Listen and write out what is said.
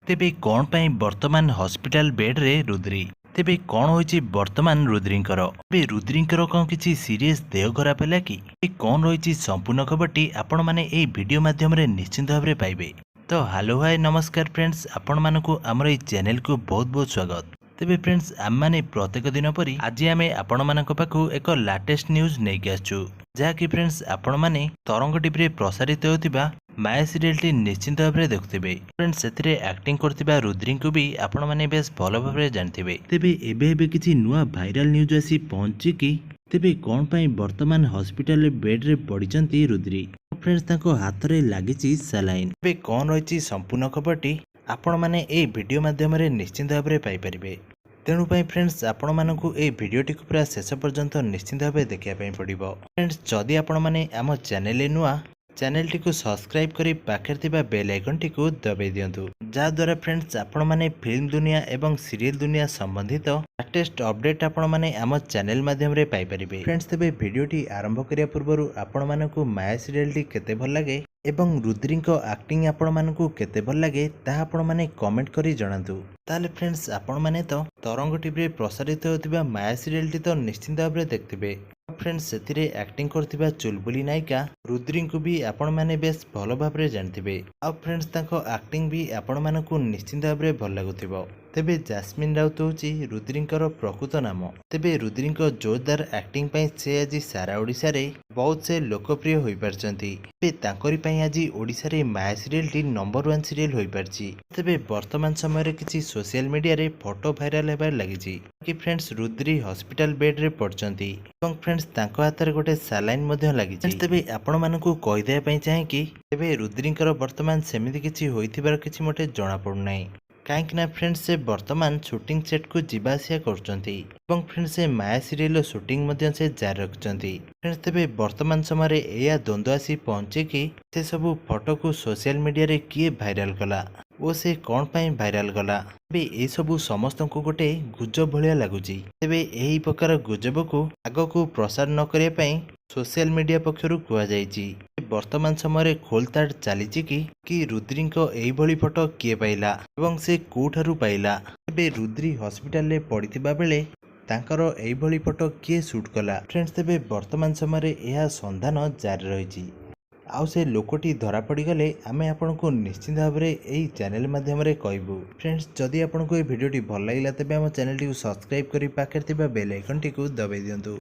ତେବେ କ'ଣ ପାଇଁ ବର୍ତ୍ତମାନ ହସ୍ପିଟାଲ ବେଡ୍ରେ ରୁଦ୍ରି? ତେବେ କ'ଣ ହୋଇଛି ବର୍ତ୍ତମାନ ରୁଦ୍ରିଙ୍କର? ତେବେ ରୁଦ୍ରିଙ୍କର କ'ଣ କିଛି ସିରିୟସ୍ ଦେହ ଖରାପ ହେଲା କି? କ'ଣ ରହିଛି ସମ୍ପୂର୍ଣ୍ଣ ଖବରଟି ଆପଣମାନେ ଏହି ଭିଡ଼ିଓ ମାଧ୍ୟମରେ ନିଶ୍ଚିନ୍ତ ଭାବରେ ପାଇବେ। ତ ହ୍ୟାଲୋ, ହାଏ, ନମସ୍କାର ଫ୍ରେଣ୍ଡସ୍, ଆପଣମାନଙ୍କୁ ଆମର ଏହି ଚ୍ୟାନେଲକୁ ବହୁତ ବହୁତ ସ୍ୱାଗତ। ତେବେ ଫ୍ରେଣ୍ଡସ୍, ଆମେମାନେ ପ୍ରତ୍ୟେକ ଦିନ ପରି ଆଜି ଆମେ ଆପଣମାନଙ୍କ ପାଖକୁ ଏକ ଲାଟେଷ୍ଟ ନ୍ୟୁଜ୍ ନେଇକି ଆସିଛୁ, ଯାହାକି ଫ୍ରେଣ୍ଡସ୍, ଆପଣମାନେ ତରଙ୍ଗ ଟିଭିରେ ପ୍ରସାରିତ ହେଉଥିବା ମାୟା ସିରିଏଲଟି ନିଶ୍ଚିନ୍ତ ଭାବରେ ଦେଖୁଥିବେ। ଫ୍ରେଣ୍ଡସ୍, ସେଥିରେ ଆକ୍ଟିଂ କରୁଥିବା ରୁଦ୍ରିଙ୍କୁ ବି ଆପଣମାନେ ବେଶ ଭଲ ଭାବରେ ଜାଣିଥିବେ। ତେବେ ଏବେ ଏବେ କିଛି ନୂଆ ଭାଇରାଲ ନ୍ୟୁଜ୍ ଆସି ପହଞ୍ଚି କି ତେବେ କ'ଣ ପାଇଁ ବର୍ତ୍ତମାନ ହସ୍ପିଟାଲରେ ବେଡ୍ରେ ପଡ଼ିଛନ୍ତି ରୁଦ୍ରି? ଫ୍ରେଣ୍ଡସ୍, ତାଙ୍କ ହାତରେ ଲାଗିଛି ସାଲାଇନ୍। ଏବେ କ'ଣ ରହିଛି ସମ୍ପୂର୍ଣ୍ଣ ଖବରଟି ଆପଣମାନେ ଏହି ଭିଡ଼ିଓ ମାଧ୍ୟମରେ ନିଶ୍ଚିନ୍ତ ଭାବରେ ପାଇପାରିବେ। ତେଣୁ ପାଇଁ ଫ୍ରେଣ୍ଡସ୍, ଆପଣମାନଙ୍କୁ ଏହି ଭିଡ଼ିଓଟିକୁ ପୁରା ଶେଷ ପର୍ଯ୍ୟନ୍ତ ନିଶ୍ଚିନ୍ତ ଭାବେ ଦେଖିବା ପାଇଁ ପଡ଼ିବ। ଫ୍ରେଣ୍ଡସ୍, ଯଦି ଆପଣମାନେ ଆମ ଚ୍ୟାନେଲରେ ନୂଆ, ଚ୍ୟାନେଲଟିକୁ ସବସ୍କ୍ରାଇବ୍ କରି ପାଖରେ ଥିବା ବେଲ୍ ଆଇକନ୍ଟିକୁ ଦବାଇ ଦିଅନ୍ତୁ, ଯାହାଦ୍ୱାରା ଫ୍ରେଣ୍ଡସ୍, ଆପଣମାନେ ଫିଲ୍ମ ଦୁନିଆ ଏବଂ ସିରିଏଲ ଦୁନିଆ ସମ୍ବନ୍ଧିତ ଲାଟେଷ୍ଟ ଅପଡେଟ୍ ଆପଣମାନେ ଆମ ଚ୍ୟାନେଲ ମାଧ୍ୟମରେ ପାଇପାରିବେ। ଫ୍ରେଣ୍ଡସ୍, ତେବେ ଭିଡ଼ିଓଟି ଆରମ୍ଭ କରିବା ପୂର୍ବରୁ ଆପଣମାନଙ୍କୁ ମାୟା ସିରିଏଲଟି କେତେ ଭଲ ଲାଗେ ଏବଂ ରୁଦ୍ରିଙ୍କ ଆକ୍ଟିଂ ଆପଣମାନଙ୍କୁ କେତେ ଭଲ ଲାଗେ, ତାହା ଆପଣମାନେ କମେଣ୍ଟ କରି ଜଣାନ୍ତୁ। ତାହେଲେ ଫ୍ରେଣ୍ଡସ୍, ଆପଣମାନେ ତ ତରଙ୍ଗ ଟିଭିରେ ପ୍ରସାରିତ ହେଉଥିବା ମାୟା ସିରିଏଲଟି ତ ନିଶ୍ଚିନ୍ତ ଭାବରେ ଦେଖିଥିବେ। ଫ୍ରେଣ୍ଡସ୍, ସେଥିରେ ଆକ୍ଟିଂ କରୁଥିବା ଚୁଲବୁଲି ନାୟିକା ରୁଦ୍ରିଙ୍କୁ ବି ଆପଣମାନେ ବେଶ ଭଲ ଭାବରେ ଜାଣିଥିବେ। ଆଉ ଫ୍ରେଣ୍ଡସ୍, ତାଙ୍କ ଆକ୍ଟିଂ ବି ଆପଣମାନଙ୍କୁ ନିଶ୍ଚିନ୍ତ ଭାବରେ ଭଲ ଲାଗୁଥିବ। ତେବେ ଜାସ୍ମିନ୍ ରାଉତ ହେଉଛି ରୁଦ୍ରିଙ୍କର ପ୍ରକୃତ ନାମ। ତେବେ ରୁଦ୍ରିଙ୍କ ଜୋରଦାର ଆକ୍ଟିଂ ପାଇଁ ସେ ଆଜି ସାରା ଓଡ଼ିଶାରେ ବହୁତ ସେ ଲୋକପ୍ରିୟ ହୋଇପାରିଛନ୍ତି। ତେବେ ତାଙ୍କରି ପାଇଁ ଆଜି ଓଡ଼ିଶାରେ ମାୟା ସିରିଏଲଟି ନମ୍ବର ୱାନ୍ ସିରିଏଲ ହୋଇପାରିଛି। ତେବେ ବର୍ତ୍ତମାନ ସମୟରେ କିଛି ସୋସିଆଲ ମିଡ଼ିଆରେ ଫଟୋ ଭାଇରାଲ ହେବାରେ ଲାଗିଛି କି ଫ୍ରେଣ୍ଡସ୍, ରୁଦ୍ରି ହସ୍ପିଟାଲ ବେଡ୍ରେ ପଡ଼ିଛନ୍ତି ଏବଂ ଫ୍ରେଣ୍ଡସ୍, ତାଙ୍କ ହାତରେ ଗୋଟେ ସାଲାଇନ୍ ମଧ୍ୟ ଲାଗିଛି। ତେବେ ଆପଣମାନଙ୍କୁ କହିଦେବା ପାଇଁ ଚାହେଁ କି ତେବେ ରୁଦ୍ରିଙ୍କର ବର୍ତ୍ତମାନ ସେମିତି କିଛି ହୋଇଥିବାର କିଛି ମୋଟେ ଜଣାପଡ଼ୁନାହିଁ, କାହିଁକି ନା ଫ୍ରେଣ୍ଡସ୍, ସେ ବର୍ତ୍ତମାନ ସୁଟିଂ ସେଟ୍କୁ ଯିବା ଆସିବା କରୁଛନ୍ତି ଏବଂ ଫ୍ରେଣ୍ଡସ୍, ସେ ମାୟା ସିରିଏଲର ସୁଟିଂ ମଧ୍ୟ ସେ ଜାରି ରଖିଛନ୍ତି। ଫ୍ରେଣ୍ଡସ୍, ତେବେ ବର୍ତ୍ତମାନ ସମୟରେ ଏଇଆ ଦ୍ୱନ୍ଦ୍ୱ ଆସି ପହଞ୍ଚେ କି ସେ ସବୁ ଫଟୋକୁ ସୋସିଆଲ ମିଡ଼ିଆରେ କିଏ ଭାଇରାଲ କଲା ଓ ସେ କ'ଣ ପାଇଁ ଭାଇରାଲ କଲା? ତେବେ ଏସବୁ ସମସ୍ତଙ୍କୁ ଗୋଟେ ଗୁଜବ ଭଳିଆ ଲାଗୁଛି। ତେବେ ଏହି ପ୍ରକାର ଗୁଜବକୁ ଆଗକୁ ପ୍ରସାର ନ କରିବା ପାଇଁ ସୋସିଆଲ ମିଡ଼ିଆ ପକ୍ଷରୁ କୁହାଯାଇଛି। ବର୍ତ୍ତମାନ ସମୟରେ ଖୋଲତାଡ଼ ଚାଲିଛି କି ରୁଦ୍ରିଙ୍କ ଏଇଭଳି ଫଟୋ କିଏ ପାଇଲା ଏବଂ ସେ କୋଉଠାରୁ ପାଇଲା? ତେବେ ରୁଦ୍ରି ହସ୍ପିଟାଲରେ ପଡ଼ିଥିବା ବେଳେ ତାଙ୍କର ଏଇଭଳି ଫଟୋ କିଏ ସୁଟ୍ କଲା? ଫ୍ରେଣ୍ଡସ୍, ତେବେ ବର୍ତ୍ତମାନ ସମୟରେ ଏହା ସନ୍ଧାନ ଜାରି ରହିଛି। ଆଉ ସେ ଲୋକଟି ଧରା ପଡ଼ିଗଲେ ଆମେ ଆପଣଙ୍କୁ ନିଶ୍ଚିନ୍ତ ଭାବରେ ଏହି ଚ୍ୟାନେଲ ମାଧ୍ୟମରେ କହିବୁ। ଫ୍ରେଣ୍ଡସ୍, ଯଦି ଆପଣଙ୍କୁ ଏହି ଭିଡ଼ିଓଟି ଭଲ ଲାଗିଲା, ତେବେ ଆମ ଚ୍ୟାନେଲଟିକୁ ସବସ୍କ୍ରାଇବ୍ କରି ପାଖରେ ଥିବା ବେଲ୍ ଆଇକନ୍ଟିକୁ ଦବାଇ ଦିଅନ୍ତୁ।